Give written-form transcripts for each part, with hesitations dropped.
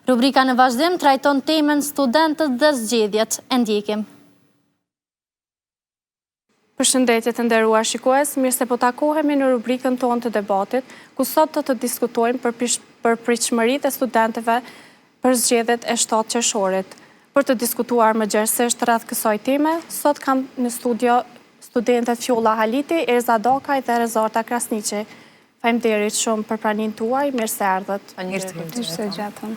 Rubrika në vazhdim trajton temën studentët dhe zgjedhjet. E ndjekim. Përshëndetje të nderuar shikues, mirë se po takohemi në rubrikën tonë të debatit, ku sot do të diskutojmë për, për pritshmëritë e studentëve për zgjedhjet e 7 qershorit. Për të diskutuar më gjerësisht rreth kësaj teme, sot kam në studio studentet Fjolla Haliti, Erza Dakaj dhe Rezarta Krasniqi. Faleminderit shumë për praninë tuaj, mirë se erdhët. Mirë se gjetëm.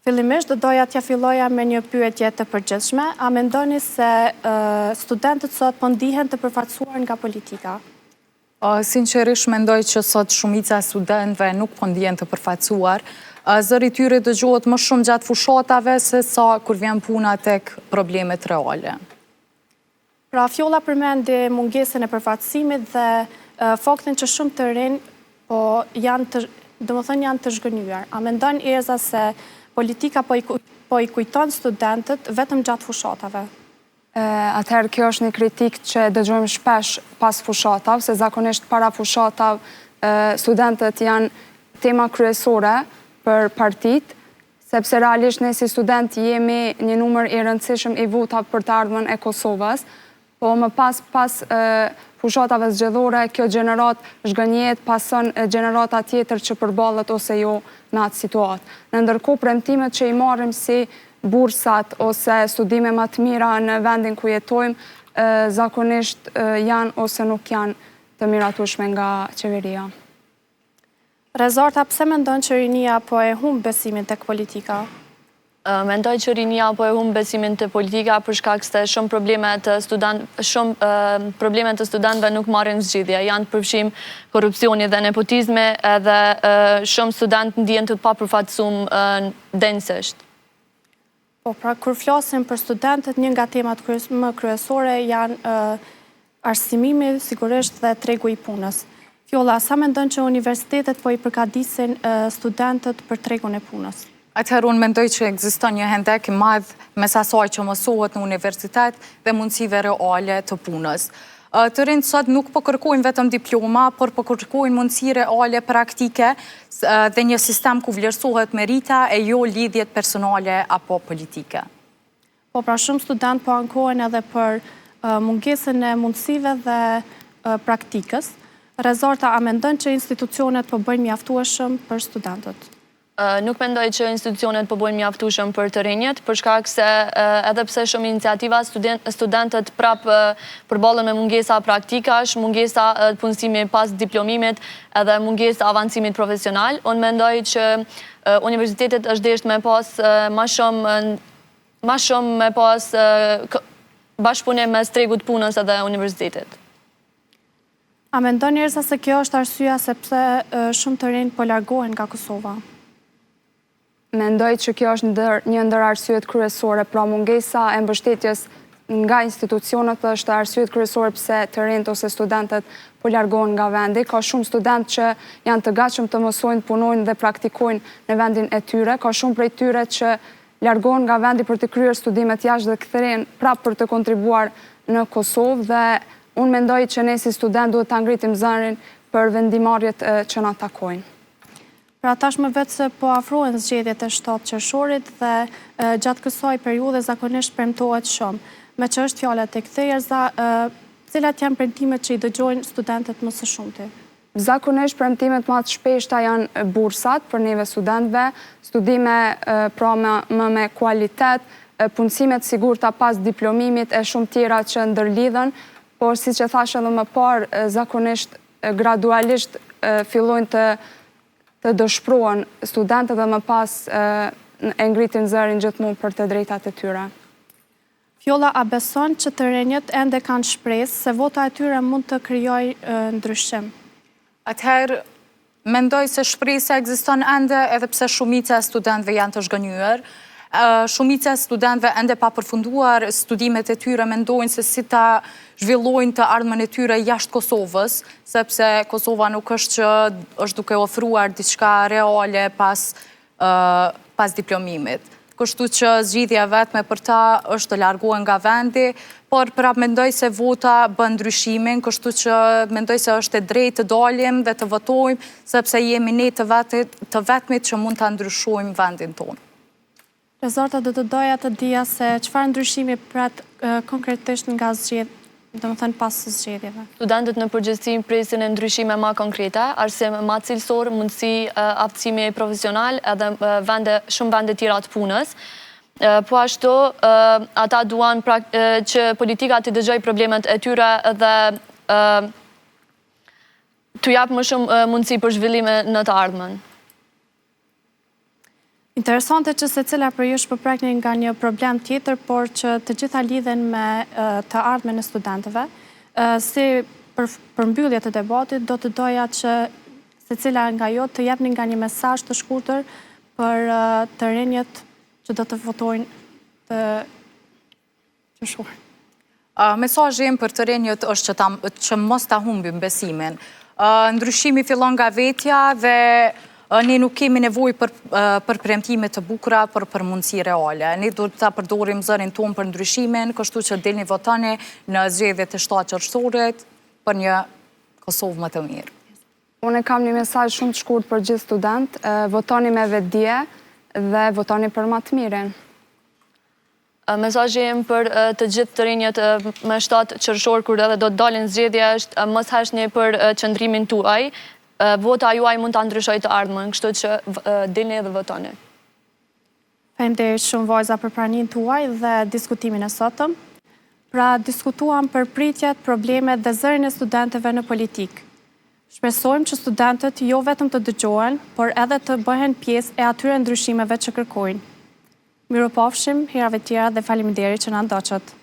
Fillimisht do doja t'ja filloja me një pyetje të përgjithshme, a mendoni se studentët sot po ndihen të përfaqësuar nga politika? Sinqerisht mendoj që sot shumica e studentëve nuk po ndihen të përfaqësuar. Zëri i tyre dëgjohet më shumë gjatë fushatave se sa kur vjen puna tek problemet reale. Pra, Fjolla përmendi mungesën e përfaqësimit dhe faktin që shumë të rinj po janë të, domethënë janë të zhgënjyer. A mendon Erza se politika po i, po i kujton studentët vetëm gjatë fushatave? Atëherë kjo është një kritikë që e dëgjojmë shpesh pas fushatave, se zakonisht para fushatave studentët janë tema kryesore për partitë, sepse realisht ne si studentë jemi një numër i rëndësishëm i votave për të ardhmen e Kosovës, po më pas pas fushatave zgjedhore kjo gjeneratë zhgënjehet, pason gjenerata tjetër që përballet ose jo me atë situatë. Në ndërkohë premtimet që i marrim si bursat ose studime më të mira në vendin ku jetojmë, zakonisht janë ose nuk janë të miratueshme nga qeveria. Rezarta, pse mendon që rinia po e humb besimin tek politika? Mendoj që rinia po e humb besimin te politika për shkak se shumë probleme të student shumë probleme të studentëve nuk marrin zgjidhje. Janë të përfshim korrupsioni dhe nepotizmi edhe shumë studentë ndihen të papërfaqësum denjësisht. Po, pra, kur flasim për studentët, një nga temat më kryesore janë arsimimi, sigurisht, dhe tregu i punës. Fjolla, sa mendon që universitetet po i përgatisin studentët për tregun e punës? Atëherë unë mendoj që ekziston një hendek i madh mes asaj që mësohet në universitet dhe mundësive reale të punës. Të rinjtë sot nuk po kërkojnë vetëm diploma, por po kërkojnë mundësi reale praktike dhe një sistem ku vlerësohet merita e jo lidhjet personale apo politike. Po pra shumë studentë po ankohen edhe për mungesën e mundësive dhe praktikës. Rezarta, a mendon që institucionet po bëjnë mjaftueshëm për studentët? Nuk mendoj që institucionet po bojnë mjaftueshëm për të rinjët, për shkak se edhe pse shumë iniciativa, studentët prapë përballen me mungesa praktikash, mungesa punësimi pas diplomimit edhe mungesë avancimit profesional. Unë mendoj që universitetet është desht me pas ma shumë ma shumë me pas bashkëpunim mes tregut punës edhe universitetit. A mendon Erza se kjo është arsyeja se pse shumë të rinj po largohen nga Kosova? Mendoj që kjo është ndër, një ndër arsyet kryesore, pra mungesa e mbështetjes nga institucionet është arsyet kryesore pse të rinjtë ose studentët po largohen nga vendi. Ka shumë studentë që janë të gatshëm të mësojnë, punojnë dhe praktikojnë në vendin e tyre. Ka shumë prej tyre që largohen nga vendi për të kryer studimet jashtë dhe kthehen prapë për të kontribuar në Kosovë dhe Unë mendoj që ne si studentë duhet ta ngritim zërin për vendimmarrjet që na takojnë. Pra tashmë veçse po afrohen zgjedhjet e 7 qershorit dhe gjatë kësaj periudhe zakonisht premtohet shumë. Meqë është fjala tek ty Erza, cilat janë premtimet që i dëgjojnë studentët më së shumti? Zakonisht premtimet ma të shpeshta janë bursat për neve studentëve, studime pra më me kualitet, punësime të sigurta pas diplomimit e shumë tjera që ndërlidhen, por siç e thashë edhe më parë, zakonisht gradualisht fillojnë të të dëshpërohen studentët dhe më pas e ngritin zërin gjithmonë për të drejtat e tyre. Fjolla a beson që të rinjët ende kanë shpresë se vota e tyre mund të krijojë ndryshim? Atëherë, mendoj se shpresa ekziston ende edhe pse shumica e studentëve janë të zhgënjyer. Shumica e studentëve ende pa përfunduar studimet e tyre mendojnë se si ta zhvillojnë të ardhmen e tyre jashtë Kosovës, sepse Kosova nuk është që është duke ofruar diçka reale pas pas diplomimit. Kështu që zgjidhja e vetme për ta është të largohen nga vendi, por prapë mendoj se vota bën ndryshimin, kështu që mendoj se është e drejtë të dalim dhe të votojmë, sepse jemi ne të të vetmit që mund ta ndryshojmë vendin tonë. Rezarta, do të doja të dija se çfarë ndryshimi pret konkretisht nga zgjedh, domethënë pas zgjedhjeve. Studentët në përgjithësi presin ndryshime ma konkrete, arsim ma cilësor, mundësi aftësimi profesional edhe vende, shumë vende tjera të punës. Po ashtu, ata duan që politika t'i dëgjojë problemet e tyre dhe t'u japë më shumë mundësi për zhvillime në të ardhmen. Interesante që secila prej jush po prekni nga një problem tjetër, por që të gjitha lidhen me të ardhmen e studentëve. Si për përmbyllje të debatit, do të doja që secila nga ju të jepni nga një mesazh të shkurtër për të rinjët që do të votojnë të Qershor. Mesazhi im për të rinjët është që, ta, që mos ta humbim besimin. Ndryshimi fillon nga vetja dhe ne nuk kemi nevojë për, për premtime të bukura, por për mundësi reale. Ne duhet ta përdorim zërin tonë për ndryshimin, kështu që dilni votoni në zgjedhjet e 7 qershorit për një Kosovë më të mirë. Unë kam një mesazh shumë të shkurt për gjithë student, votoni me vetëdije dhe votoni për ma të mirin. Mesazhi im për të gjithë të rinjët me 7 qershor kur edhe do të dalin zgjedhje është mos heshtni për qëndrimin tuaj. Vota juaj mund ta ndryshojë të ardhmen, kështu që dilni dhe votoni. Faleminderit shumë vajza për praninë tuaj dhe diskutimin e sotëm. Pra, diskutuam për pritjet, problemet dhe zërin e studentëve në politikë. Shpresojmë që studentët jo vetëm të dëgjohen, por edhe të bëhen pjesë e atyre ndryshimeve që kërkojnë. Mirupafshim herave tjera dhe faleminderit që na ndoqët.